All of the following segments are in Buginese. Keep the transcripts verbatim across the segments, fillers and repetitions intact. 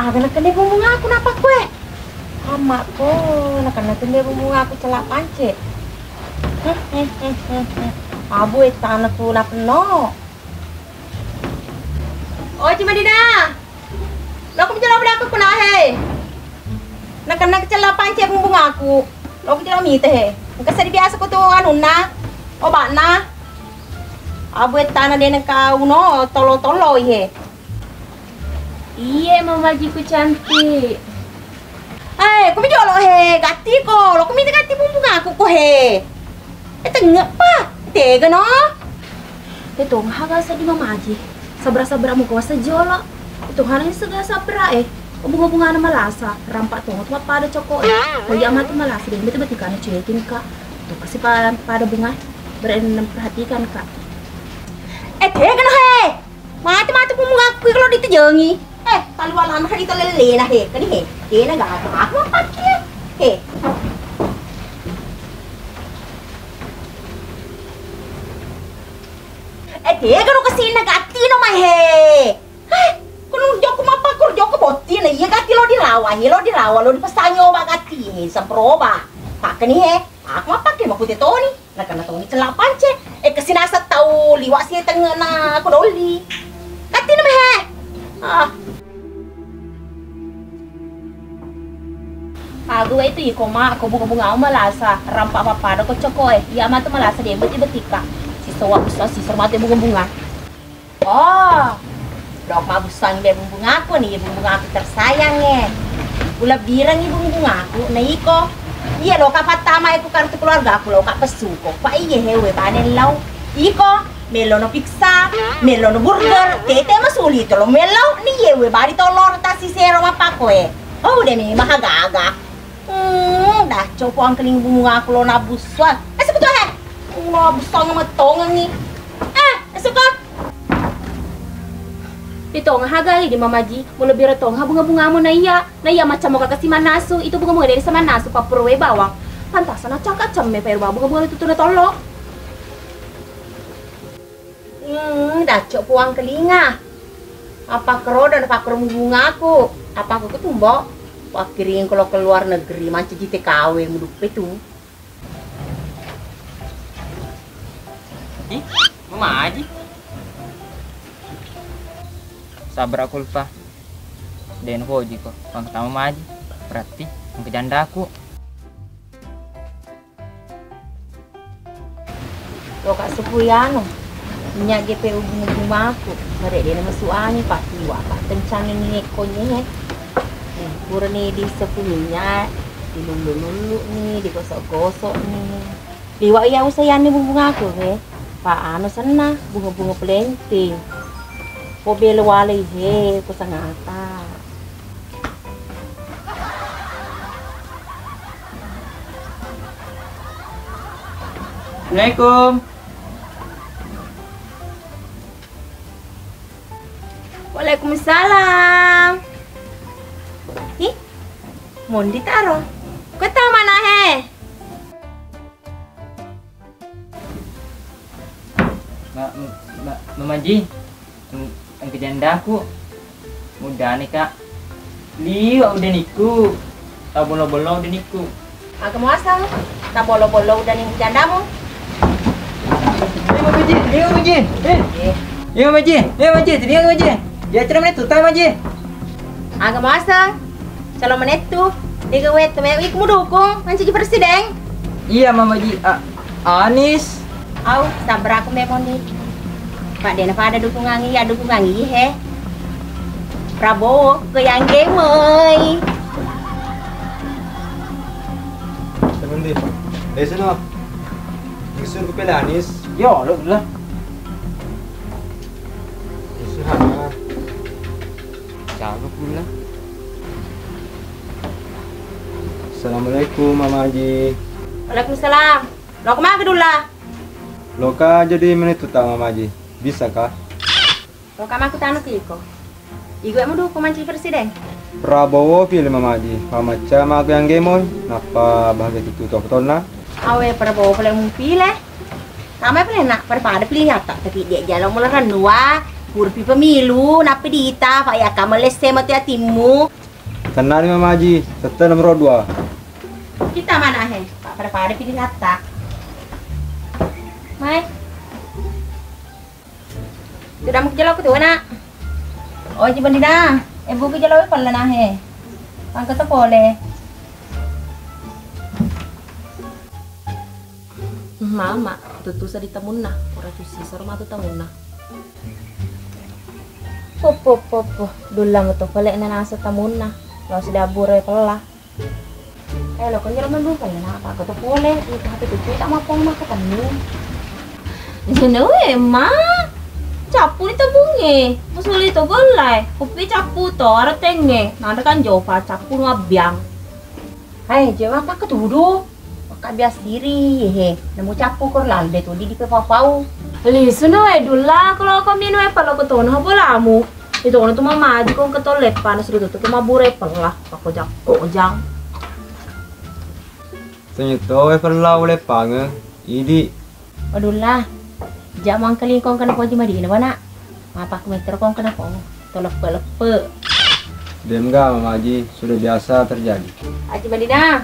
Aga nakenna bunga aku napakku e. Amakko, nakenna tende bunga aku cella pance. Abu e tanaku napenno. Oji Madina. Loko mi jolo belaku kuna he. Nakenna cella pance bunga aku. Loko mi jolo mite he. Engka seddi biasa ko tu anunna. Obakna. Abu e tana de nengka uno tolo-tolo he. Iye, mamajiku cantik. Eh, kumi jolo he, gatti ko. Loko mite gatti bunga aku ko he. Eh, tengngeppa. Tega no? Eh, tong haga seddi mamaji. Sabra-sabra muko wasa jolo. Eh, tong hana sega sabra e. Ko bunga-bungana malasa, rampa tong tu pada coko e. Ko iya matu malasa de bete betikana cuekin ka. Tu pasti pa-, pada bunga. Beren perhatikan ka. Eh, tega no he. Mate-mate pung mugakku kalau ditejengi. Eh, tali walana hari talellena he. Kani he. Dena gak aku mapakke. He. Eh, tega no kesina gatti no mai he. Eh, kono joko mapakkur joko botti na iya gatti lo dirawa he, lo dirawa lo dipesangi oba gatti he, semproba. Pakkeni he. Aku mapakke makute toni. Nakenna toni cella pance. Eh, kesinasa tau liwa si tengena aku doli. Gatti na mehe. Ah. Agu itu iko ma, ko bunga-bunga malasa, rampa papada ko coko e. Iya matu malasa de beti-betika. Sisowa bisa sisor mate bunga-bunga. Oh, lo mabussangi be bunga-bungaku ni, bunga-bungaku tersayang e. Ulebbirengi bunga-bungaku na iko. Iya lo ka pattama e ku kartu keluarga aku lo ka pesuko. Pa iye hewe bane lau. Iko, melono pizza, melono burger, tete masuli tolo melo ni yewe bari tolo tasisero mapako e. Oh, de memang aga-aga. Hmm, dah copo angkeling bunga aku lo nabuswa. Eh, sebetul he. Lo bussangi metongengi. Eh, suka. Di tonga haga di mamaji, mulebbira tonga bunga-bungamu na iya. Na iya macam moka kasi manasu, itu bunga-bunga dari sama nasu papurwe bawang. Pantasan na cangka cemme pa bunga-bunga itu tuna tollo. Hmm, dacco puang kelinga. Apa keroda na pakro bungaku? Apa aku ketumbo? Wakiring kalau ke luar negeri mancaji T K W muduppe tu. Ih, mamaji. Sabra kulfa. Den hoji ko. Pangkatama maji. Berarti engka jandaku. Loka sepuyano. Minyak G P U bunga-bungaku. Mare dena masuk angin, Pak Tiwa, Pak kencang ini ekonye. Eh, purani disepu minyak, dilullu-lullu ni, digosok-gosok ni. Liwa iya usayanni bunga-bungaku, he. Pa anu senna, bunga-bunga pelenting. Ko belo wale, he, ko sangata. Assalamualaikum. Waalaikumsalam. Ih, mondi taro. Ko tau mana, he? Ma-, ma-, Mamaji, en-, engka jandaku. Mudani, Kak. Liwa udanikku. Tau bollo-bollo udanikku. Aga muaseng? Tau bollo-bollo udanikku jandamu. Iya, Mamaji. Iya, Mamaji. Eh. Iya. Iya, Mamaji. Iya, Mamaji. Tadi, Mamaji. Dia cerita mana tuh, Mamaji? Aga muaseng? Calon menettu, degawe tu me iku mudukung mancaji presiden. Iya, Mamaji. A-, Anis. Au, sabar aku memoni. Pak dena pada dukungan iya, dukungan iya he. Prabowo ke yang gemoi. Sebentar. Desa no. Disuruh ke Anis. Yo, lo lah. Disuruh. Siapa pula? Assalamualaikum, Mama Aji. Waalaikumsalam. Lo kemana dulu lah? Loka jadi menit tuh, Mama Aji. Bisa kah? Loka maku tanu kiko. Igu emu dukung mancaji presiden. Prabowo pilih, Mama Aji. Pamacca maku yang gemoi. Napa bahagia tutu tona? Awe Prabowo pole mupile. Tama pole nak pada-pada pilih nyata, tapi dia jalan mulai renua. Purpi pemilu, nappi dita, fa iya kamellesse matu atimmu. Tennani Mama Aji, tette nomor dua. Kita mana he? Pak pada-pada pilih kata. Mai. Sudah mungkin aku tuh, Nak. Oh, Haji Madinah. Eh, buku jelo pella nah he. Pangkat pole. Mama, tuttusa di tamunna, ora tusisaro matu tamunna. Poppo, poppo, dulla meto pole na nasa tamunna, lao sudah bure pella. Eh, lo konjol menu pella na apa kau pole, itu hati tutu tak mau pong maka temu. Jene we, Ma, cappu ni tabunge, musuli to gollai, kupi cappu to, aro tenge, nanda kan jopa, cappu nu abbiang. Hai, jema apa ketudu? Maka bias diri, he. Nemu cappu kor lalde tu di di pepapau. Lisu no e dulla, kalau kau minum e pella ko tono bolamu. Itu kono tu Mama Aji kong ketol leppa na suruh tutu mabure pella. Pakojang, kojang. Tanya to e pella uleppange. Idi. Wadulla, ja mangkaling kong kena poji Madinah, wana. Mapakku metro kong kena pong. To leppe-leppe. Demga, Mama Aji, sudah biasa terjadi. Haji Madinah,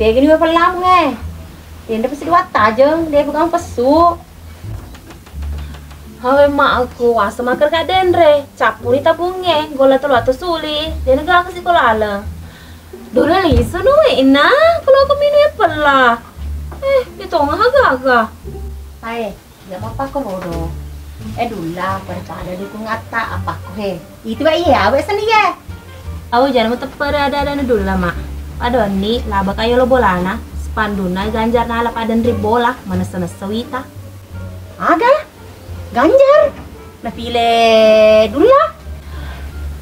tegani we pellamu he. Tenda pesi dua tajeng, de pegang pesu. Hawe ma aku, wasa maker ka denre, cappuni tabungnge, golla telu atus suli, dena gaka sikola ale. Dona lisu nu we, inna, kalau aku minum e pella. Eh, itu nggak gaga. Hai. Iya, mappakko rodo. Eh, dulla, pada-pada dukung atta, appakko he. Itu, Pak, iya, awet seni, ya. Au, jana mateppere ada-ada na dulla, Mak. Pada wenni, laba kayo lo bolana, spandunna Ganjar nala pada nri bola, manessa-nessa wita. Aga? Ganjar? Napile dulla?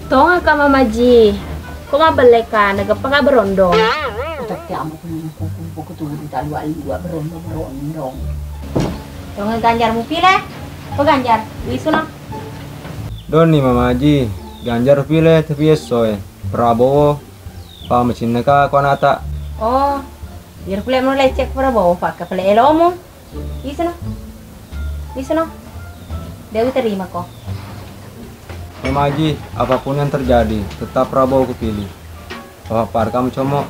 Tongaka Mama Aji, ko mabelleka nageppa ka berondong. Tette ambo ko kumpoko tudu talua-lua berondong-berondong. Tonga Ganjar mupile? Ko Ganjar, wisuna. Doni Mama Aji, Ganjar pile tapi esso e. Prabowo, pa macinna ka ko anata. Oh, biar kuliah mau lecek Prabowo, pak kepele elomu. Isu no. Isu no. Dewi terima ko. Mama Aji, apapun yang terjadi, tetap Prabowo kupilih. Bapak Parkam Como.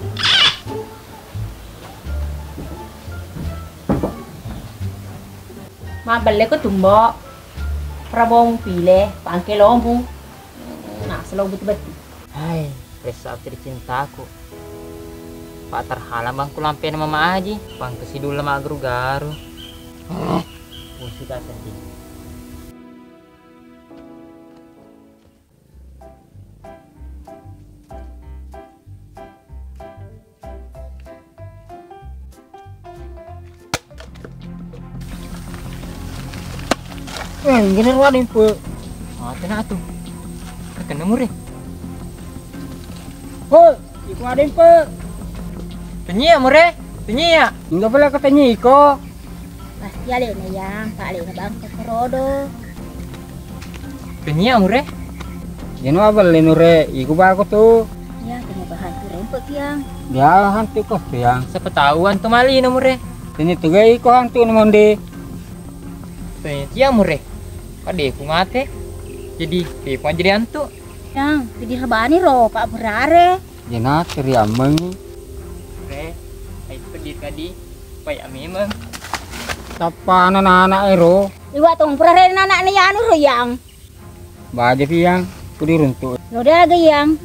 Mabelle ko tumbo. Prabowo mupile, pangke lomu. Nah, selo betul-betul. Hai, ressa tercintaku. Pak terhalang bangku lampena Mama Aji, bangku sidulla maggaru-garu. Musik sedih. Eh, gini ruwa dempe. Mate na tu. Terkena mure. Hoi, iku adempe. Tania mure, tania. Enggak boleh katanya iko. Pasti alena yang, Pak alena bangsa kerodo. Tania mure. Jeno abelle nure, iku bako tu. Ya, kena bahan tu rempek yang. Ya, hantu kos tu yang. Siapa tahu antu mali no mure. Tanya tu gai iko hantu no monde. Tanya tia mure. Padeku mate. Jadi, pepa jadi antu. Yang, jadi rebani ro, Pak berare. Jena teri ammengi. Re, ai pedit kadi, pai amemeng. Tappa anak-anak ero. Iwa tong pura re anak-anak ne yanu ro yang. Baja pi yang, kudi runtuk. Lo daga yang.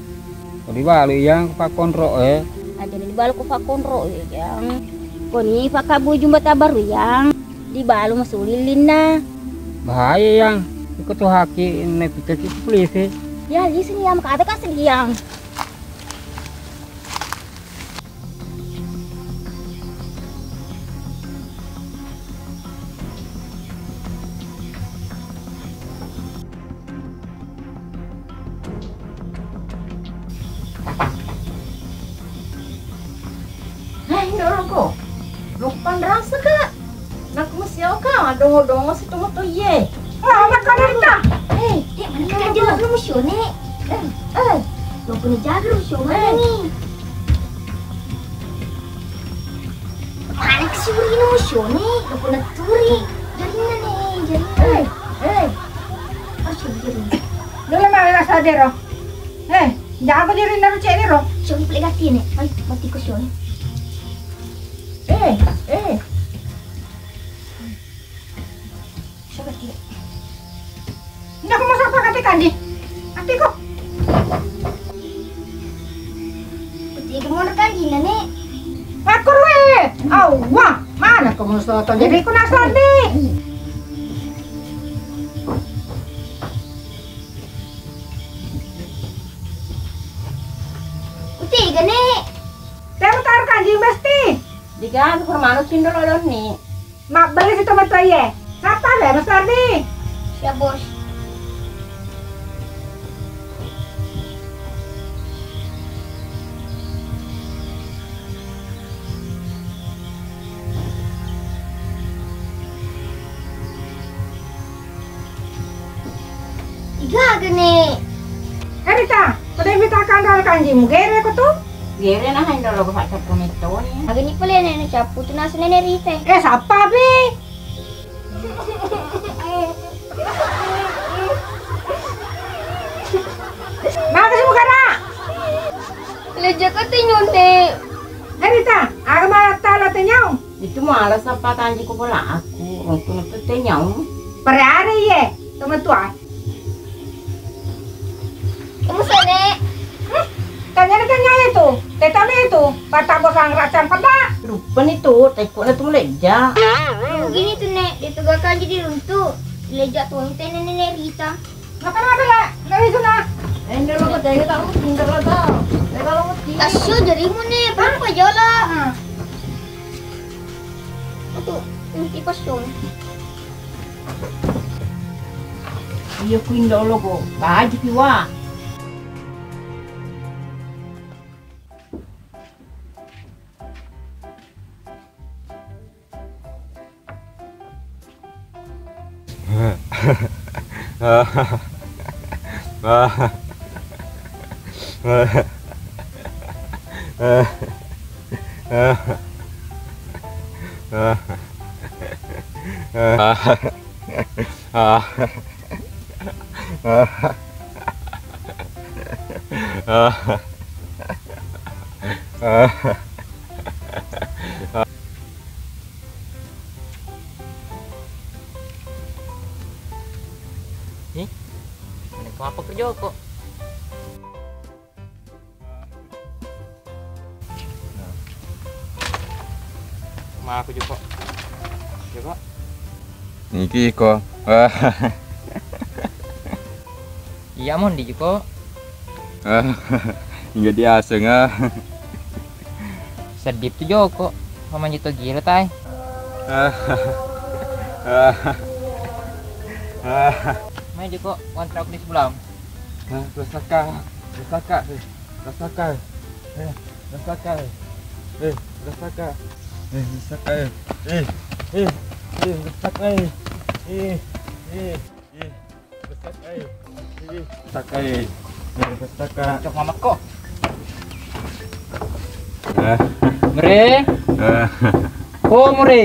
Kudi balu yang, ku pakkonro e. Aja ni balu ku pakkonro e yang. Koni pakabujung bata baru yang. Di balu masuli linna. Bahaya yang. Iko tu haki ne pikir ki polisi. Ya, lisu ni yang kata kasih yang. Hai, dorongko. Lupang rasa ka. Nakku masio ka, dongo-dongo si tomato iye. Wah, makan kita. Eh, eh, mana ka aja lu masio ne? Eh, eh. Lo kuni jaga lu masio mana ni? Mana ka si uri lu masio ne? Lo kuni turi. Jadi mana ni? Jadi. Eh, eh. Harus Dole male rasa dero. Eh, jago diri naru cek dero. Coba pelik gati ne. Ai, mati ko sione. Eh, eh. Coba cek. Nda ko masa apa kata kanji? Ati ko. Putih gemur kanji nane. Aku ruwe. Awah, mana ko masa apa jadi ku nasar ni. Uti gane. Temu tar kanji mesti. Diga aku manuk cindol odonni. Mabbeli situ metu iye. Sapa le Mas Ardi? Siap bos. Iga gene. Eh Rita, pada invita kandal kanjimu gere ko tu? Gere nah indolo ko facappu mettoni. Agani pale nene cappu tu nasu nene Rita. Eh sapa pi? Maka sih bukan nak? Leja ko tenyone. Eh Rita, aga malah tala tenyau? Itu malah sapa kanji ko bola aku. Untuk itu tenyau. Pare are iye, teman tua. Musene. Tanya tanya itu, tetame itu, patah bosang racang pada. Lupa nih tuh, tekuknya tuh leja. Begini tuh nek, dia tuh gak kan jadi runtuh. Leja tuh, itu nenek Rita. Makan apa lah? Dari sana. Enggak lo tega tak mungkin terlalu tahu. Tega lo mesti. Tasyo jarimu nih, berapa jola? Itu, ini pasung. Iya ku indo lo ko baju ki wa. Ih, ini apa kerja kok? Nah. Sama aku juga. Juga. Niki ko. Iya mon di juga. Jadi aseng ah. Sedih tuh Joko. Mama jito gila tai. Mai Joko, kontrak di sebelah. Nah, rasakan, rasakan, eh. Rasakan, eh. Rasakan, eh. Eh, rasakan, eh. Eh, rasakan, eh. Eh, eh, eh, rasakan, eh. Eh, eh, eh, rasakan, eh. Eh, rasakan, eh. Eh, rasakan. Cok mamakko. Eh. Mure. Eh. Oh, mure.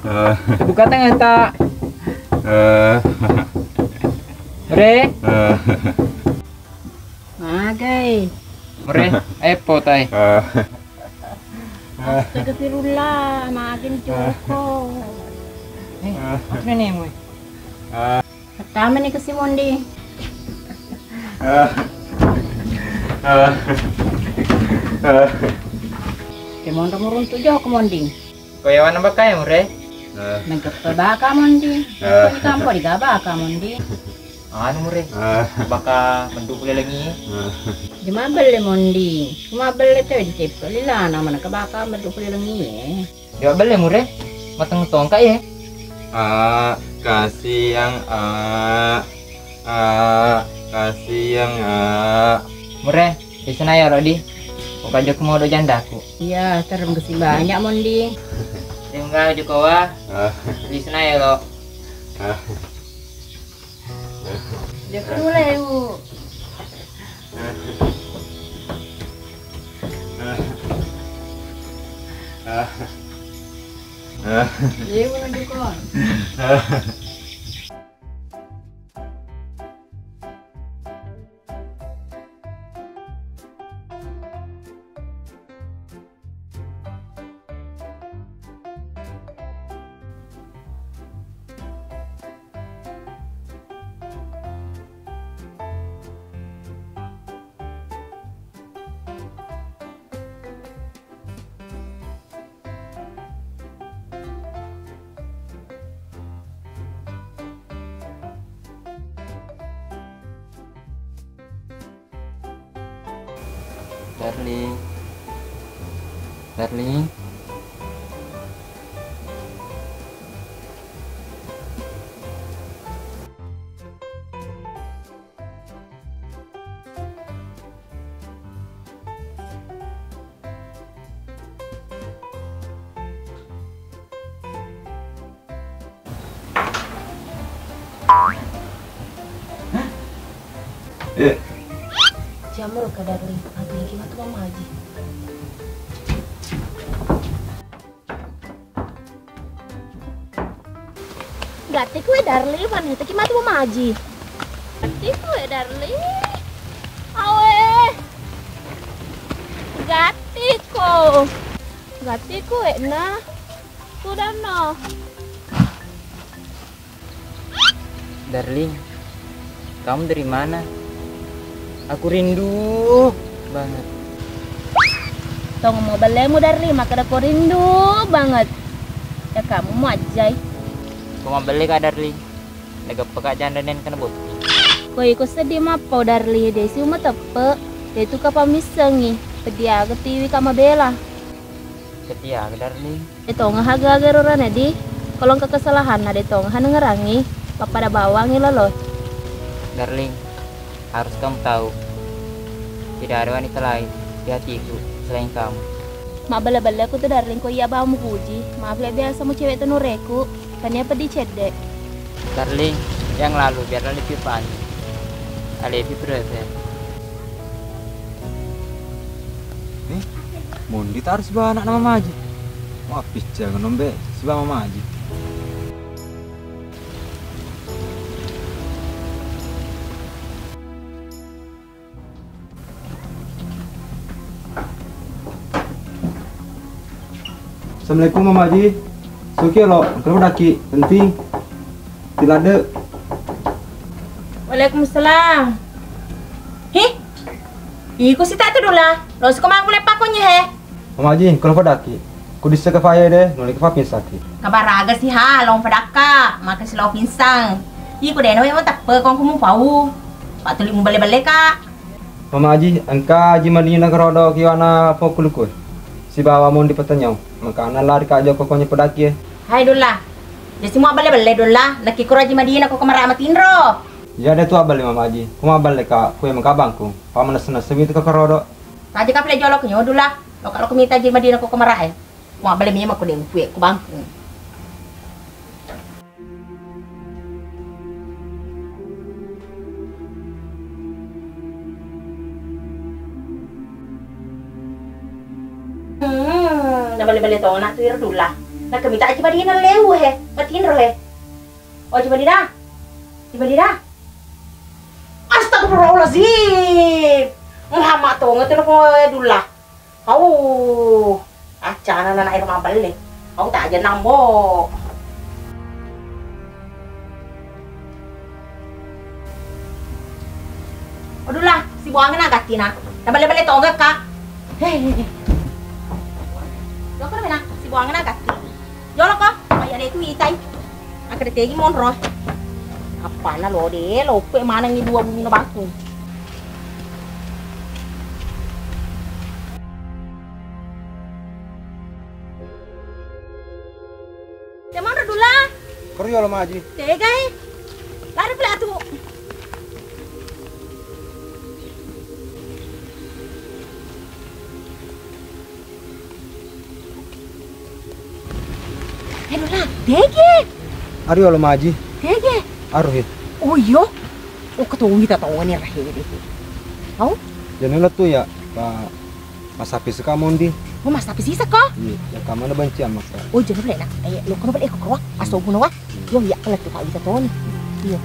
Eh. Buka tengah tak? Eh. Mure. Eh. Magai. Mure, epo tai. Astagfirullah, magai Joko. Eh, apa nenekmu? Pertama nih ke si Mondi. Ke Mondi muruntu Joko Mondi. Ko yawana bakka ya, Mure? Eh. Nengkeppe baka Mondi. Eh. Ko di kampo diga baka Mondi. Anu, Mure. Eh. Baka meddu pole lengi. Eh. Di mabelle Mondi. Mabelle te di teppe lilana mana ke baka meddu pole lengi e. Di mabelle, Mure. Mateng tongka ye. Ah, kasiang, ah. Ah, kasiang, ah. Mure, di sana ya, Rodi. Buka jok mau do jandaku. Iya, terima kasih banyak, Mondi. Terima kasih, Jokowa. Ah. Di sana ya, lo. Ah. Dia kedua ya, Bu. Ah. Ah. Iya, Bu, Jokowa. Ah. Darling. Darling. Eh. Jamur ka, Darling. Aku lagi matu mamaji. Gatti koe, Darling, manetaki matu mamaji. Gatti koe, Darling. Awe. Gatti ko. Gatti koe na. Sudah no. Darling, kamu dari mana? Aku rindu banget. Tong mau belemu, Darling, makkeda ko rindu banget. Ya kamu mau ajai. Ko mabelle ka, Darling. Nagappa ka janda nen kena botting. Ko iko sedih mappau, Darling, desi umateppe. Detu ka pamissengi. Pediaga tiwi ka mabela. Setia, Darling. De tonga haga-aga rurana di, ko engka kesalahanna de tonga hanengerangi, pappada bawangi lolo. Darling, harus kamu tahu, tidak ada wanita lain di hatiku selain kamu. Mabbelle-belle ku tu, Darling, ko iya bawa mupuji. Maaf le, biasa mu cewek tu nureku, tania peddi cedde. Darling, yang lalu biarlah lebih panjang. Alepi forever. Nih, Mondi taruh sibawa anakna mamaji. Wah, picceng nombe sibawa mamaji. Assalamualaikum, Mamaji. Soki lo, kalau daki penting. Tilade. Waalaikumsalam. Hi, iko sita tu Dula. Lo siko mangkule pakonye he. Mamaji, kalau fadaki, ku disse ke faye de, nuli ke fa pinsaki. Kabaraga si ha, long fadakka, maka si lo pinsang. Iko de no memang teppe kong kumu pau. Patuli mu belle-belle ka. Mamaji, engka Aji Madina kerodo kiwana pokkulukue. Sibawa Mondi Petanyau. Makana lari ka joko konye pedaki e. Hai Dulla. Jasi mua belle-belle Dulla, nakikura Aji Madina ko kemara matinro. Iya de tua belle Mamaji. Kuma belle ka kue maka bangkung. Pamana sena semi tu kerodo. Taji kapile jolo kenyo Dulla. Loka loko mita Aji Madina ko kemara e. Mua belle memang ko de kue ko bangkung. Hmm, na bale-bale tona tu iro Dulla. Na kemita Aji Madina leu he, matinro he. Oh, Aji Madina. Aji Madina. Astagfirullahaladzim. Muhammad tonga tu na ko Dulla. Au, accana nana ero mabelle. Au taja nambo. Odula, sibuangna gattina. Nabelle-belle tongekka. Hei, hei, hei. Jokka mena, sibuangna gatti. Joloko, maya de kuitai. Akkeda tegi monro. Appana lo de, loppe manengi dua buluna bangku. Jamanro Dula. Koro yolo maji. Tegai. Lari pula atu. Eh, Dula, tege. Ari yolo maji. Tege. Aruh he. Oh iyo. Oh, ketongi ta tongani rahe de. Au? Jani lo tu ya, Pak. Massapi seka Mondi. Oh, massapi siseko? Iya, ya kamana benci amakka. Oh, jana pale na. Eh, lo kono pale ko kroa. Aso guna wa. Yo, iya pale tu Pak Wita toni. Iya.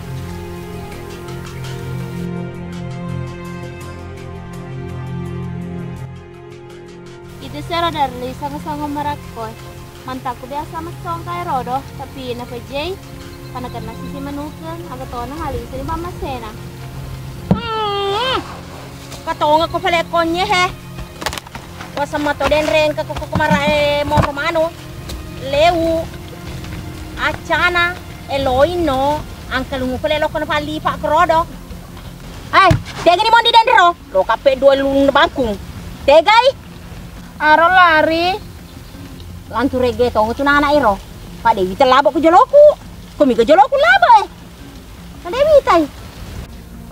Itu sero Darli, sango-sango marakko. Mantakku biasa messong kae rodo, tapi napejei, panakenna sisi manukeng, aga tona halisuni pammasena. Hmm, katonga ko pale konye he. Wasemma to denre engka ko, ko, ko marae monro manu. Leu. Accana, eloino, angka lungu pale lokko napallipa ko rodo. Ai, tegani Mondi denre ro. Lo kappe dua lulung bangkung. Tegai? Aro lari. Lantu rege tong tu nana ero. Pak Dewi telabo ku joloku. Komi ke joloku labo eh. Pak Dewi tai.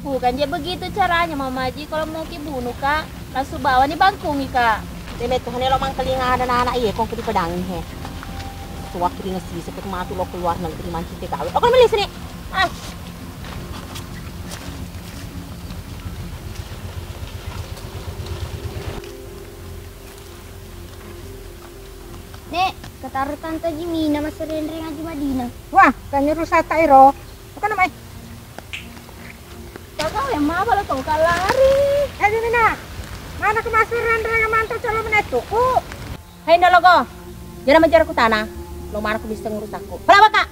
Bukan je begitu caranya, Mama Aji, kalau mau ki bunuh, Kak. Langsung bawa ni bangkung, Kak. Deme tu hene lo mangkelinga ada anak iya kong ke dipedangi he. Tuak ringa sisa ke matu lo keluar negeri mancing te gawe. Oke, meli sini. Ah. Nek, kataro Tante Jimina massereng-reng Aji Madina. Wah, tanya rusak tak ero. Bukan namai. Kaka memang bala tongka lari. Eh, Jimina. Mana ke massereng-reng mantu calo menetu. Ku. Hei, Ndologo, jana menjara kutana. Lo mana ku bisa ngurusakku. Pala baka.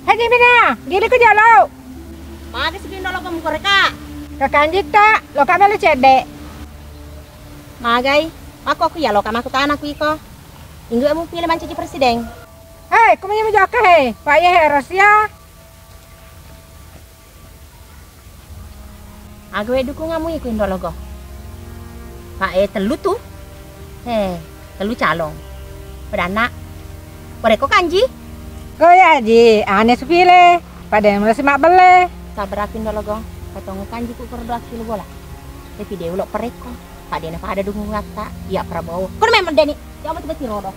Hei, Jimina, gini ku jalo. Magi sedih Ndologo mukoreka. Kakanjita, lo kabela cedde. Magai, aku aku ya lo kama kutana ku iko. Indu emu pilih mancaji presiden. Hei, kumanya mujaka hei, Pak Yahya Rasia. Aga we dukungamu iku Ndologo. Pak e tellu tu. He, tellu calon. Padanna. Pareko kanji? Ko ya ji, ane supile. Pada mulai simak belle. Sabar aku Ndologo. Patongo kanji ku koro dua kilo bola. Tapi dia ulok pareko. Pada na pada dungungatta. Iya Prabowo. Kono memang deni. Iya matu beti rodo.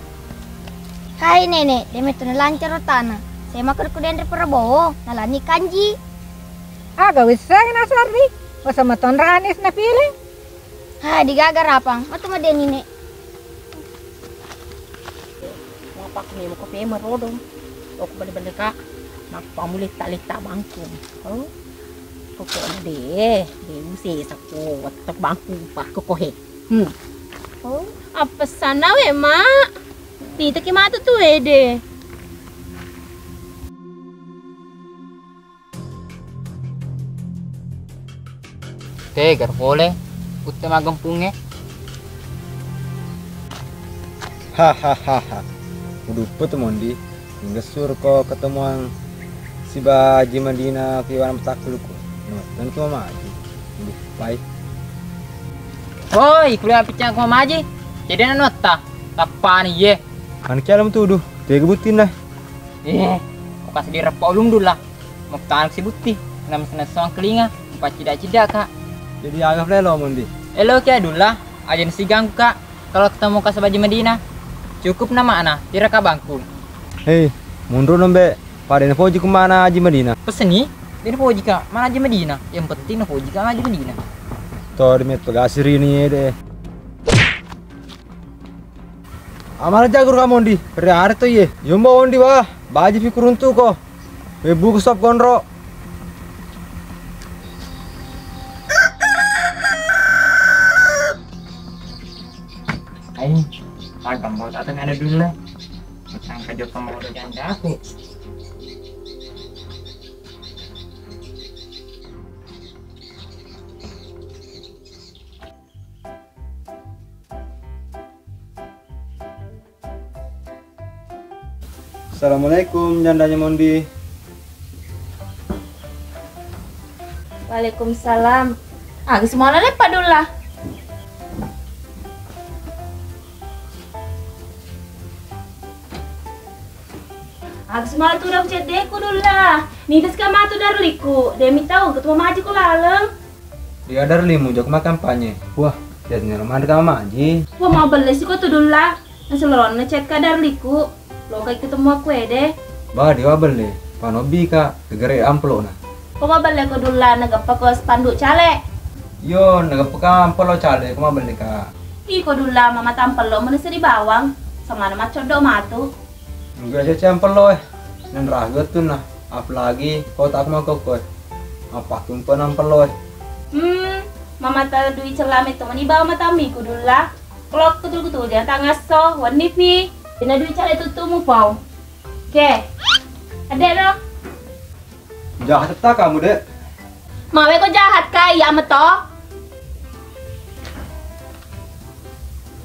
Hai Nenek, deme tu nalancar tana. Saya makan ku denre Prabowo, nalani kanji. Aga wisseng nasarri, wasa matonranis na feeling. Ha, digaga rapang, matu madeni, Nek. Mapak ni muka pema rodo. Aku bale-bale ka, mappamu letta-letta bangku. Oh, pokoknya deh, deh usesa ko wettek bangku pak ko he. Hmm. Oh, apa sana we, Mak? Pita ki matu tu ede. Tega pole kutte maggempungnge. Hahaha. Uduppa tu Mondi. Hingga surko ketemuan siba Haji Madina piwana matakkuluku. No, tentu Mama Haji. Uduppai. Woi, kuliah piccang ko Mama Haji. Jadi anu notta. Tappani ye. Anu kialam tuduh. Tega buttinna. Eh, oka seddi reppa ulung Dulla. Muktanak si butti, namasena soang kelinga, mupaccida-cida ka. Jadi aga fle lo Mondi? Elo ki Dulla, aja nasiganggu ka. Kalau ketemu ka Haji Madina, cukup na makna, pira ka bangku. Hei, mundur nombe, pada napoji ku mana Haji Madina. Peseni, dia napoji ka mana Haji Madina. Yang penting napoji ka mana Haji Madina. Tori metto gasiri ni ede. Amala jagur ka Mondi, periare to iye. Yomba Mondi wa, baji pikuruntuko. Webuku sop konro. Ai, agam mau datang ada dulu lah. Sangka joko mau udah jandaku. Assalamualaikum, jandanya Mondi. Waalaikumsalam. Aga semua leppa Dulla. Aga semua tu udah ceddeku Dulla. Nitas ka matu Darliku. Demi tahu ketemu maji ku laleng. Dia Darlimu jokma kampanye. Wah, jadina manre ka Mama Aji. Wah, mau belle siko tu Dulla. Nasuloronna chat ka Darliku. Lokai ketemu aku ede. Ba, dewa belle. Panobbi ka, gegere ampelona. Ko mau belle ko Dulla, nageppa ko spanduk cale. Yo, nageppa ka ampelo cale, ko mau belle ka. Iko Dulla, mama tampelo menesa di bawang. Samana maccoddo matu. Nggak ceceng pello eh. Nenragu tunna. Apalagi kota aku mau koko eh. Apa tumpe nang pello eh. Hmm, mama ta dui celame tu meni bawa matami ku Dulla. Klok kutul kutul jangan tangaso, wenni pi. Dina dui cale tutumu pau. Oke. Adek no. Jahat ta kamu, Dek. Mawe ko jahat ka iya meto.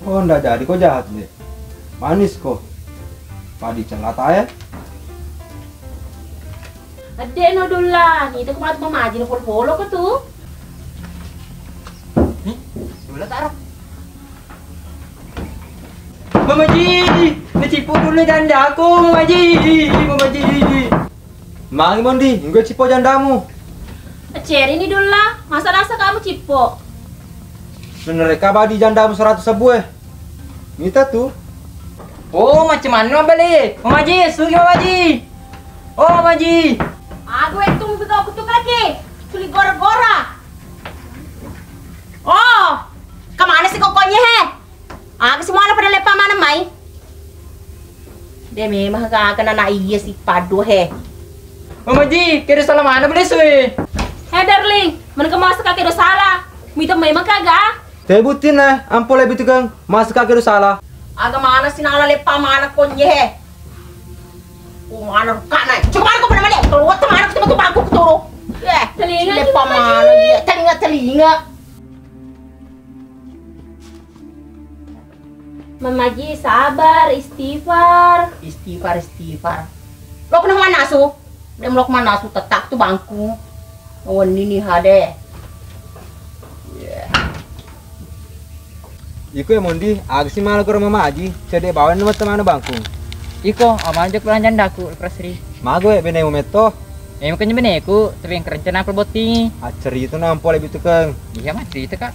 Oh, ndak jadi ko jahat, Dek. Manis ko. Padi celata ya. Adek no Dulla, ni tu kumat mamaji no polo-polo ko tu. Mama Ji, nacippo dulu jandaku, Mama Ji, Mama Ji. Mangi Mondi, engka cippo jandamu. Cerini Dulla, masa rasa kamu cippo? Menurut kabar di jandamu seratus ribu eh. Mita tu. Oh, macam mana beli? Mama Ji, sugi Mama Ji. Oh, Mama Ji. Aduh, itu musuh aku tuh lagi. Sulit gora-gora. Oh, kemana sih kokonya he? Aga semuana pada lepa maneng mai. De memang gaga na iya si padu he. Mama Ji, kira salah mana beli sui? He darling, mana ke masa kakek do salah? Mita memang kaga? Te buttin eh, ampo lebih tukang masa kakek do salah. Aga mana si nala lepa mana konye he? Oh mana rukana? Coba mana ko pernah melihat? Keluar teman aku cuma tuh aku keturu. Eh, telinga si lepa mana? Iya, telinga telinga. Mamaji, sabar, istighfar. Istighfar, istighfar. Lo kena mana su? Dem lo kemana su? Tetap tu bangku. Wenni ni hade. Iko ya Mondi, aga si malu koro mamaji, cede bawa ni mata mana bangku. Iko, amanjo kurang jandaku, Prasri. Mago ya benemu metto. Memang kan beneku, tapi yang kerencana aku bottingi. Aceri itu nampo lebih tukeng. Iya mah cerita kak.